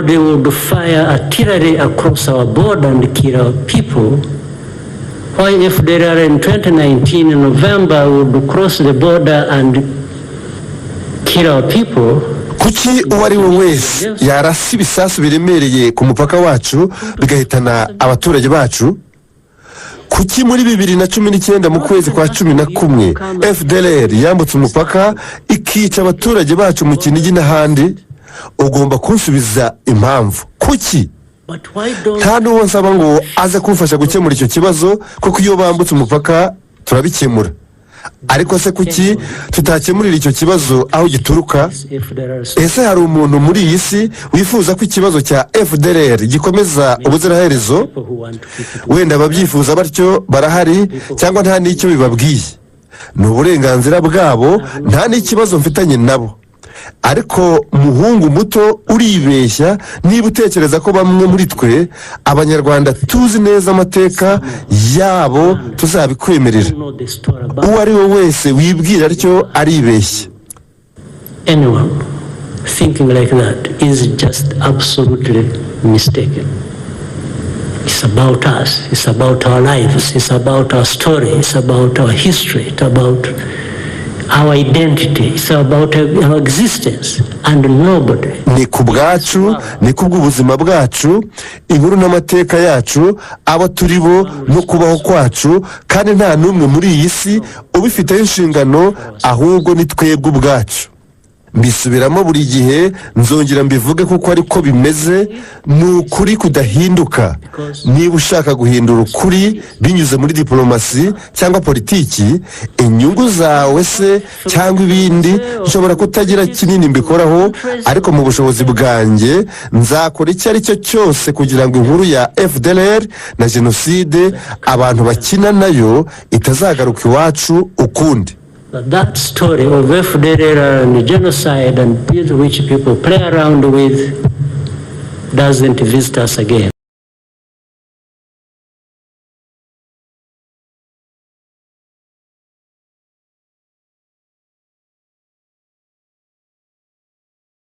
They would fire artillery across our border and kill our people. Why FDLR in 2019 in November would cross the border and kill our people? Kuki uwo ari we wese yarasa ibisasu biremereye ku mupaka wacu bigahitana abaturage bacu? Kuki muri 2019 mu kwezi kwa 11 FDLR yambutse umupaka ikica abaturage bacu mu Kinigi n'ahandi? Ugomba kunsubiza impamvu kuki. But why don't Nta n'uwo nsaba ngo aze kumfasha gukemura icyo kibazo, kuko iyo bambutse umupaka turabikemura. Ariko se kuki tutakemurira icyo kibazo aho gituruka? FDLR Ese hari umuntu muri iyi si wifuza ko ikibazo cya FDLR gikomeza ubuziraherezo? people who want to keep it? Wenda ababyifuza batyo barahari, cyangwa nta n'icyo bibabwiye, ni uburenganzira bwabo, nta n'ikibazo mfitanye nabo. Ariko muhungu muto, uribeshya niba utekereza ko bamwe muri twe Abanyarwanda tuzi neza amateka yabo tuzabikwemerera. Know the story about Uwo ari we wese wibwira atyo aribeshya. Anyone thinking like that is just absolutely mistaken. It's about us, it's about our lives, it's about our story, it's about our history, it's about our identity, it's about our existence, and nobody Ni ku bwacu, ni ku bw'ubuzima bwacu, inkuru n'amateka yacu, abo turi bo no kubaho kwacu, kandi nta n'umwe muri iyi si ubifiteho inshingano, ahubwo ni twebwe ubwacu. Mbisubiramo buri gihe, nzongera mbivuge kuko ariko bimeze, ni ukuri kudahinduka. Niba ushaka guhindura ukuri binyuze muri diporomasi cyangwa politiki, inyungu zawe se cyangwa ibindi, nshobora kutagira kinini mbikoraho, ariko mu bushobozi bwanjye nzakora icyo ari cyo cyose kugira ngo inkuru ya FDLR na jenoside abantu bakina nayo itazagaruka iwacu ukundi. But that story of FDLR and genocide and this which people play around with doesn't visit us again.